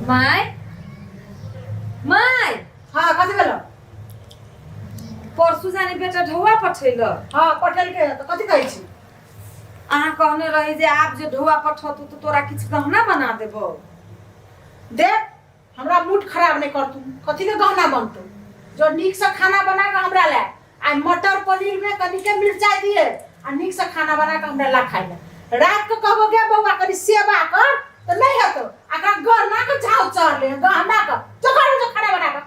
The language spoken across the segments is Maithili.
My my. हाँ, कथी भेलो? परसू जाने बेटा ढौआ पठैल। हाँ, पठेलकै तऽ कथी कहै छी? अहाँ कहने रही जे आब जे ढौआ पठतू तऽ तोरा किछु गहना बना देबो। देख, हमरा मूड खराब नहि कर तू। कथी के गहना बनतौ? जो नीक से खाना बना के हमरा ला आ मटर पनीर में कनी के मिर्चाई दिए आ नीक से खाना बना के हमरा ला खाइ ले। रात के कहबो गे बौआ कनी सेवा कर तऽ नहीं हेतौ। एकरा गहना के झाव चढ़ले गहना के। जो कर जो खाना बना के।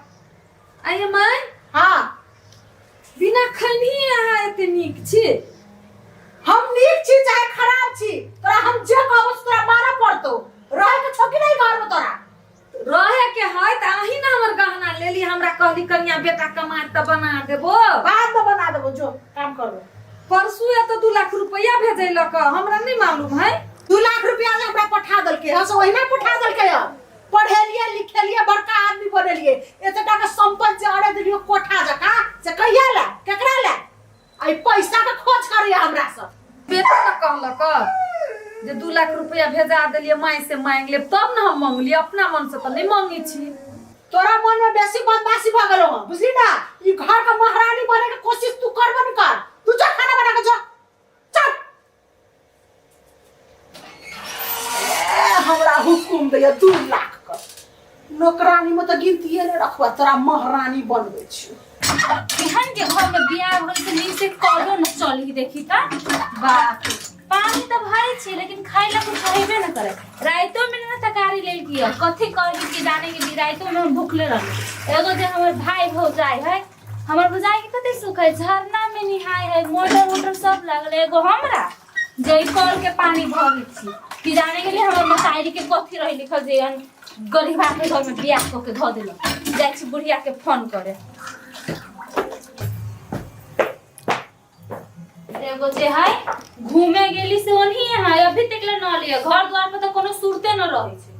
आइए माय। हाँ। बिना खैनी अहाँ एते नीक छी? हम नीक छी चाहे खराब छी, तोरा हम जे कहबो से तोरा मानऽ पड़तौ। रहे के छौ कि नहीं घर में तोरा? रहे के है तऽ अहीं ने हमर गहना लेली। हमरा कहली कनिया बेटा कमाए तऽ बना देबो। बाद में बना देबो, जो काम करबो। परसू या तऽ 2 लाख रुपया भेजैलक, हमरा नहीं मालूम है। 2 लाख रुपया जे हमरा पठा देलकै हँ से ओहिना पठा देलकै हँ? पढ़ेलिए लिखेलिए, बड़का आदमी बनेलिए, एतेटा के संपत्ति जे अड़े देलियो कोठा जकाँ से कहिया ला केकरा ला आई पैसा के खोज करैया हमरा से? बेटा ने कहलक जे 2 लाख रुपया भेजा देलिए, माय से मांग लेब, तब ने हम मांगलिए। अपना मन से तऽ नहीं मांगे छी। तोरा मन में बेसी बदमाशी भऽ गेलो हँ, बुझली ना? ई घर के महारानी बने के कोशिश तू करबो न कर। तू जा, खाना बना के जा, चल। ए, हमरा हुकुम दैया 2 लाख के। नौकरानी में तऽ गिनतिये नहि रखबा, तोरा महारानी बनबै छी। केहन के घर में बियाह होल से नीक से कलो न चली। देखी त बाप रे, पानी त भरे छी लेकिन खाइ ला कुछ हेबे न करे। राइतो में न तकारी लेल की कथी कहली कि जाने के भी राइतो में हम भूखले रहली। एगो जे हमर भाई भौजाई है, हमर भौजाई के कते सुख है, झरना में निहाय है, मोटर वोटर सब लागल है। एगो हमरा जे ई कल के पानी भरे छी कि जाने के लिए हमर मतारी के कथी रही लिखल जे एहन गरीबा के घर में बियाह कऽ के धऽ देलक। जाइ छी बुढ़िया के फोन करे। एगो जे है घूमे गेली से ओनही है, अभी तक ले न लिया। घर द्वार पर तो कोनो सुरते न रहे छै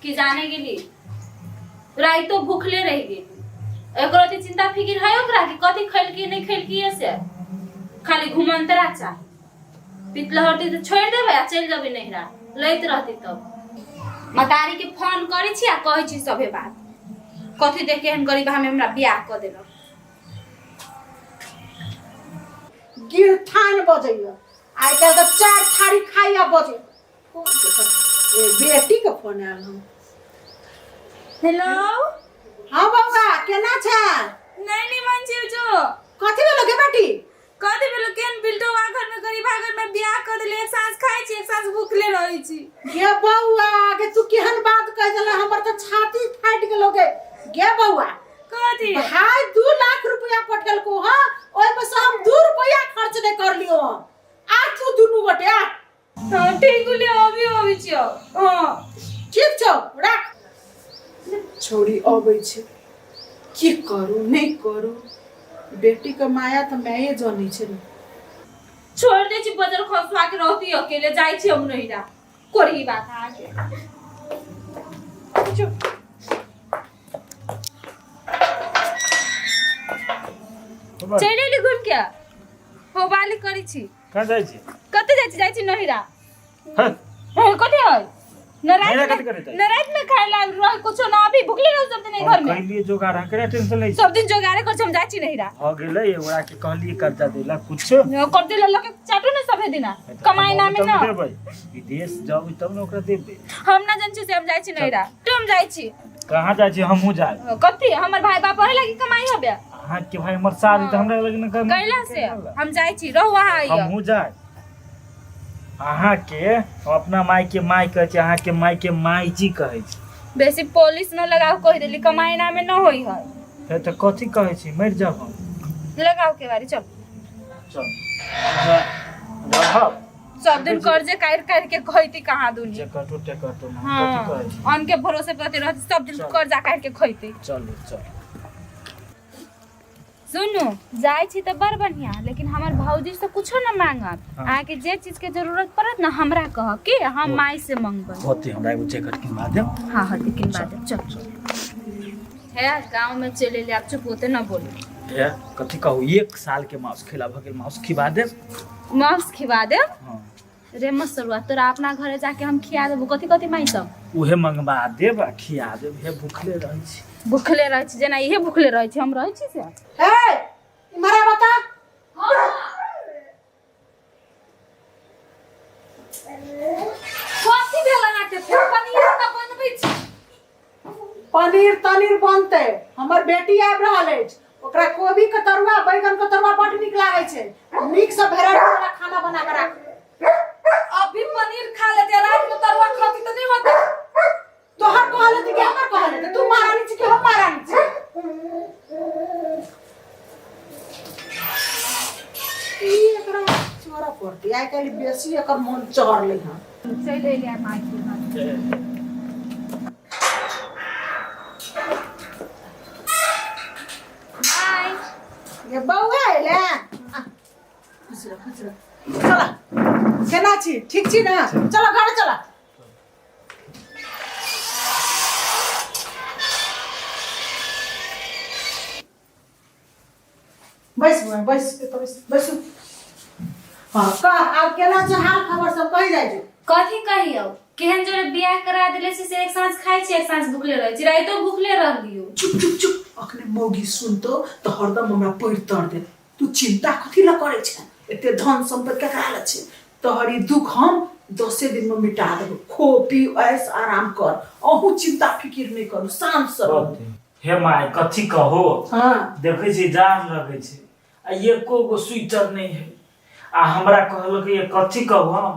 कि जाने गेली राइतो भूखले रह गेली। एकरो अथी चिंता फिकिर है ओकरा कि कथी खैलकी नहीं खैलकी, से खाली घुमंतरा चाही। पितलहरती तऽ छोड़ि देबै आ चलि जेबै नैहरा, लैत रहती तब। मतारी के फोन करै छी आ कहै छी सभे बात, कथी देख के एहन गरीब हमें हमरा बियाह कऽ देलक। गिरथान बजैया आइ काल्हि तऽ, चार थारी खाइया बजै। फोन के ए बेटी के फोन आयल हन। हेलो। हाँ बौआ, केना छै? नहीं निमन छी जो। कथी भेलो गे बेटी? कथी भेलो? केहन बिल्टो घर में, गरीबा घर में बियाह कऽ देले। एक साँझ खाइ छी, एक साँझ भूखले रहै छी। गे बौआ गे, तू केहन बात कह देला, हमर तऽ छाती फाटि गेलो गे। गे बौआ। कथी? भाई 2 लाख रुपया पठेलको हँ, ओहिमे से हम 2 रुपया खर्च नहीं कर लियो हँ। आ तू दुनू गोटे आ। हाँ ठीक होले, अभी अबै छियौ। हाँ। ठीक छौ, राख। छौड़ी अबै छै, की करू नहि करू, बेटीके माया तऽ माये जनै छै ने। छोड़ दै छी, बजर खसुआ के रहती अकेले। जाइ छी हम नैहरा कोरही बात आके। चलि एली घुमि के, हो बाली करै छी। कहाँ जाइ छी? कतऽ जाइ छी? जाइ छी नैहरा। हँ? हे, कथी है न? रात नैहरा में कथी करै जाइ? न रात में खाय ला रह कुछो न, अभी भुखले रहू सब दिन घर में। कहलिए जोगाड़ हम केना टेंशन लै छी? सब दिन जोगाड़े कर छी, हम जाइ छी नैहरा। भऽ गेलै, ओकरा के कहलिए कर्जा देला कुछ। कर दे लके चाटू ने सभे दिना कमाई नामे तब न देबै, विदेश जाबै तब ने ओकरा देबै। हम ना जान छी से, हम जाइ छी नैहरा तो हम जाइ छी। कहाँ जाइ छी? हमहूँ जाय। कथी हमर भाई बाप है लगी कमाई हबे? अहाँ के भाई हमर साथ तऽ हमरा लगे न कैला से हम जाइ छी, रहू अहाँ आइयो। हमहूँ जाय। अहाँ के हम अपना माय के माय कहै छी, अहाँ के माय के माय जी कहै छी। बेसी पॉलिश न लगाओ, कहि देली, कमाई नामे न होई है। फेर तऽ कथी कहै छी, मरि जाब हम। लगाओ के बारी, चल। चल रहब। सब दिन कर्जे काटि काटि के खैती कहाँ दुनी। जे कटो ते कटो ना। हाँ। कथी कहै छी? अन्न के भरोसे पर रहती, सब दिन चल। कर्जा काटि के खैती। चलू चल। सुनू, जाइ छी तऽ बड़ बढ़िया, लेकिन हमर भौजी से कुछो न मांगब। हाँ। अहाँके जे चीज के जरूरत पड़त न, हमरा कहब कि हम माई से मंगबै। होते, हमरा एगो जैकेट किनबा देब। हाँ हाँ, किनबा देब, चल। है गाँव में चले ले, आब चुप होते न बोलू। हे, कथी कहू, एक साल के मांस खेला भऽ गेल, मांस खिबा देब। मांस खिबा देब? हाँ। रे मसरुआ तोरा अपना घरे जाके हम खिया देबो कथी कथी माई सब उहे मंगवा देब आ खिया देब हे भूखले रहै छी भूखले रहै छी जेना इहे भूखले रहै छी हम रहै छी से हे इम्हर आ बता कथी भेल अहाँके फेर पनीर तऽ बनबै छी पनीर तनीर बनतै हमर बेटी आबि रहल अछि ओकरा कोबी के तरुआ बैगन के तरुआ बड नीक लागै छै नीक से भेराइटी वाला खाना बना के राख अभी पनीर खा लेते रात में तरुआ खाती तऽ नहीं होते तोहर कहल हेतै कि हमर कहल हेतै तू महारानी छी कि हम महारानी छी ई एकरा चोरा पड़तै आइ काल्हि बेसी एकर मन चढ़लै हँ चलि एलियै माई के घर। माई ये बौआ एलै आ, खुश रह खुश रह चला केना छी ठीक छी ने चलो घर चला बैस बौआ बैस एतऽ बैस बैसू हँ कह आब केना छै हाल खबर सब कहि जाइ जो कथी कहियौ केहन जोरे बियाह करा देले छी से एक साँझ खाइ छी एक साँझ भुखले रहै छी राइतो भुखले रहलियौ चुप चुप चुप अखने मौगी सुनतो तऽ हरदम हमरा पैर तर देत तू चिंता कथी लए करै छै एते धन सम्पत्ति ककरा लए छै तोहर ई दुख हम दसे दिन में मिटा देबो खो पी ऐश आराम कर अहूँ चिंता फिकिर नहि करू शांत से रहू हे माय कथी कहो हाँ देखै छी जाड़ लगै छै आ एको गो स्वेटर नहि है आ हमरा कहलक ये कथी कहू हम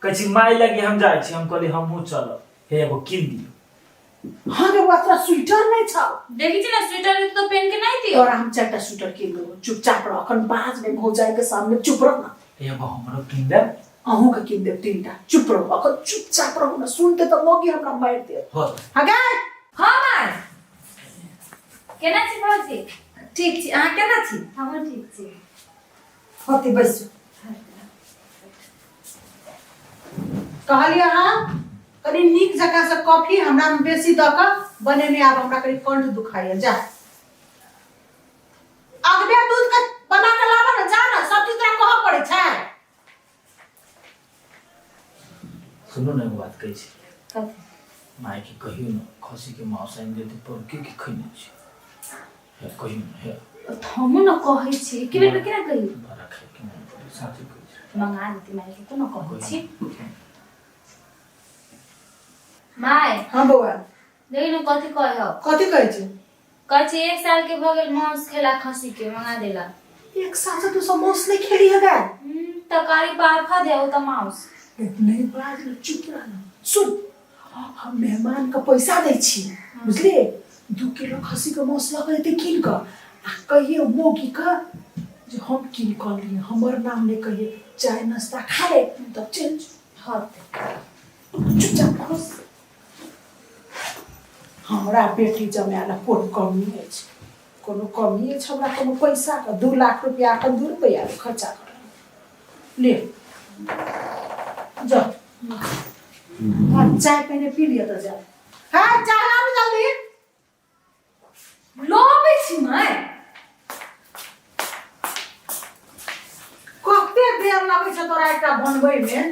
कहै छी माय लगे हम जाइ छी हम कहली हमहूँ चलब हे एगो कीन दियौ हाँ गे बौआ तोरा स्वेटर नहि छौ देखै छी ने स्वेटर तो पहन के नहीं दियो तोरा हम चारिटा स्वेटर कीन देबो चुपचाप रह अखन बाज में भौजाई के सामने चुप रह ना एगो हमरो कीन देब अहूँ के कीन देब तीनटा चुप रहो अखन चुपचाप रहू ना सुनते तऽ मौगी हमरा मारि देत हो हाँ गे हाँ माय केना छी भौजी ठीक छी अहाँ केना छी हमहूँ ठीक छी होती बैसू कहलियै अहाँ कनि नीक जकाँ से कॉफी हमरा मे बेसी दऽ कऽ बनेने आब हमरा कनि कंठ दुखाइए जा अगबे दूध के बना के लाबऽ ने जा ने सब चीज तोरा कहऽ पड़ै छै सुनू ने एगो बात कहै छी कथी माय के कहियो ने खसी के मांस आनि देते पर के के खैने छी हे कहियो ने हे हमहूँ न कहै छी एके बेर में केना कही बड़ा खाय के मन पड़े साथे कहै छी मंगा देती माय के कोनो कहै छी माय हाँ बौआ देखी ने कथी कहै हौ कथी कहै छै कहै छी एक साल के भऽ गेल मांस खेला खसी के मंगा देला एक साल से तू सब मांस नहीं खेली है गाय तरकारी बाफा दे तऽ मांस नहीं बाज ना चुप रह ना सुन हम मेहमान के पैसा दै छी बुझलिए 2 किलो खसी के मांस लऽ के एतै कीन कऽ आ कहिए मौगी के जे हम कीन कऽ लिए हमर नाम नहि कहिए चाय नाश्ता खा ले तब चलि जो। हँ चुपचाप खुश हमरा बेटी जमाय लए कोन कमी अछि कोनो कमी अछि हमरा कोनो पैसाके 2 लाख रुपया एखन 2 रुपैआ खर्चा कर ले जा आ चाय पहिने पी लिअ तऽ जा हाँ चाय लाबू जल्दी लबै छी माय कते देर लगै छै तोरा एकटा बनबैमे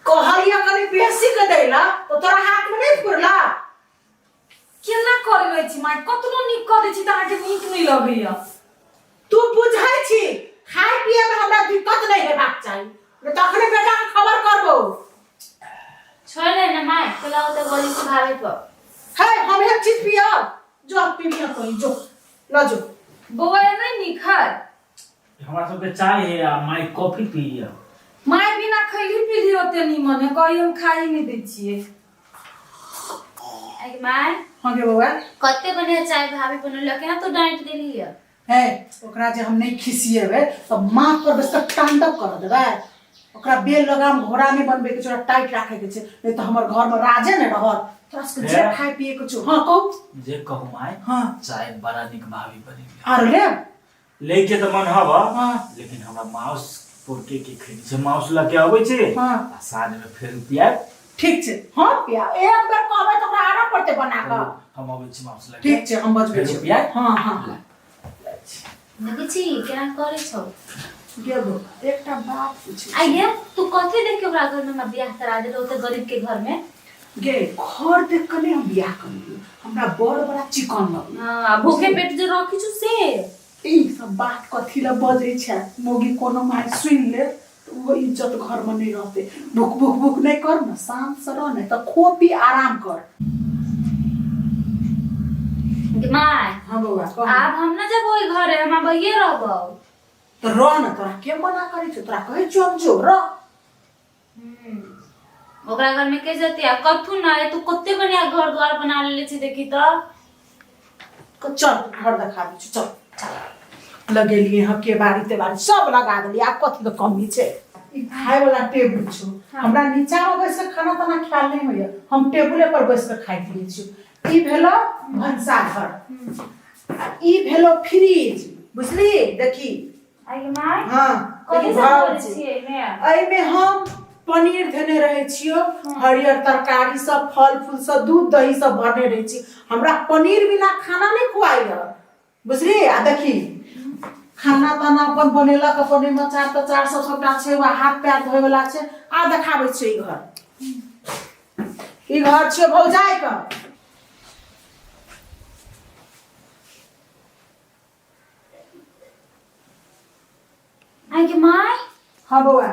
कहलियै कनि बेसी के दै ला तऽ तोरा हाथमे नहि फुरला केना कऽ लै छी माय कतनो नीक कऽ दै छी तऽ अहाँके नीक नहि लगैया तू बुझै छी खाय पिए में हमरा दिक्कत नहीं हेबाक चाही नहीं तऽ अखने बेटा के खबर करबो छोड़ ले ना माय चला होता गली से भावे पर है हम एक चीज पियब जो पीबिया कहीं जो ल जो बौआ नहि नीक है हमरा सबके चाय है आ माय कॉफी पीया माय बिना खैली पीली ओते नीमन है कही हम खाई नहि दै छियै अरे माय हाँ गे बौआ कते बढ़िया चाय भाभी बनौलक केना तू डांट देली है है ओकरा जे हम नहीं खिसिएबै तऽ माथ पर बैस कऽ तांडव कर देबै ओकरा बेल लगाम घोड़ा नहि बनबै के छै ओकरा टाइट राखै के छै नहीं तऽ हमर घर में राजे नहि रहत तोरा सबके जे हे। खाय पिए के छौ हाँ कहू जे कहू माय हाँ चाय बड़ा नीक भाभी बनेली आरो ले लैके तऽ मन हब हाँ लेकिन हमरा माउस पुरके के खैनी छै माउस लऽ के अबै छै हाँ आ साँझ में फेर पियाब ठीक छै हँ पिया एक बेर कहबै तऽ ओकरा आनऽ पड़तै बना कऽ हम अबै छी माउस लग ठीक छै हम बजबै भेजू छी पिया हँ हँ देखै छी केना करै छौ गेबो एकटा बात पूछै आ ये तू कथी देख के ओकरा घर में हमरा बियाह करा देलहो ओते गरीब के घर में गे घर देख कऽ नहि हम बियाह करलियै हमरा बड़ बड़ा चिकन लगलै हाँ आ भूखे पेट जे रखी छु से ई सब बात कथी लए बजै छै मौगी कोनो माय सुनि ले तऽ ओहो इज्जत घरमे नहि रहतै भुक भुक भुक नहि कर ने शान्तसँ रह ने तऽ खो पी आराम कर गे माय हाँ बौआ कह आब हम ना जब ओहि घरे हम आब ये रहबौ तऽ रह ने तोरा के मना करै छौ तोरा कहै छियौ हम जो रह ओकरा घर में के जते आ कथू ना तू कते बढ़िया घर द्वार बना लेले छी देखी त चल घर देखा दै छी चल चल लगेलियै हँ केबाड़ी तेबाड़ी सब लगा देलियै आब कथी के कमी छै ई खाय वाला टेबुल छौ हमरा नीचा मे बैस के खाना ताना खायल नहि होइया हम टेबुले पर बैस के खाइ पियै छी ई भेलो भनसाघर आ ई भेलो फ्रिज बुझली देखी आगे माय हाँ कथी देखी सब भाव करै छै। छियै एहिमे एहिमे हम पनीर धेने रहै छियौ हरियर तरकारी सब फल फूल सब दूध दही सब भरने रहै छी हमरा पनीर बिना खाना नहि खुआइए बुझली आ देखी खाना ताना अपन बनेलक अपन ओहिमे अचार तचार सब सबटा छै वएह हाथ पैर धोय वाला छै आ देखाबै छियै ई घर ई घर छियै भौजाइ के आगे माय हाँ बौआ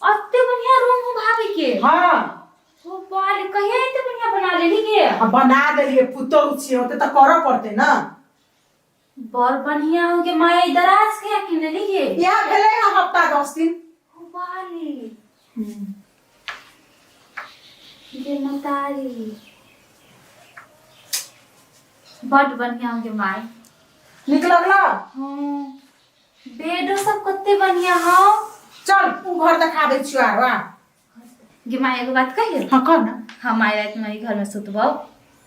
अते बढ़िया रूम हो भाभी के हाँ ओ बाल कहिया एते बढ़िया बना लेली गे आ बना देलियै पुतहु छियै ओते तऽ करऽ पड़तै ने बड़ बढ़िया हो गे माय दराज के किन लेली गे इएह भेलै हँ हफ्ता 10 दिन। ओ बाली गे मतारी बड बढ़िया हो गे माय नीक लगला हाँ बेडो सब कते बढ़िया हो चल उ घर देखा दै छियौ आरो आ गे माय एगो बात कहियो हाँ कह ना हम आइ राति में ई घर में सुतबौ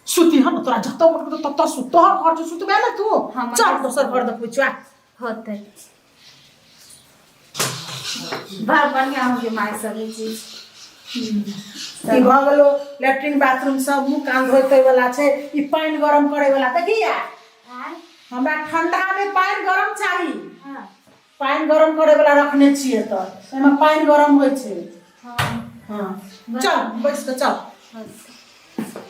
सुती हम तोरा जतऽ मन करतौ ततऽ सुत तोहर घर जो सुतबे ने तू हम चल दोसर घर देखबै छियौ आ होतै बड़ बढ़िया हो गे माय सब ई चीज ई भऽ गेलो लैट्रिन बाथरूम सब मुँह कान धोइ तोइ वाला छै ई पानि गरम करे वाला देखिया आय हमरा ठंडा में पानि गरम चाही हाँ पानि गरम करे वाला रखने छियै तऽ एहिमे पानि गरम होइ छै हाँ हाँ चल बैस कऽ चल होतै।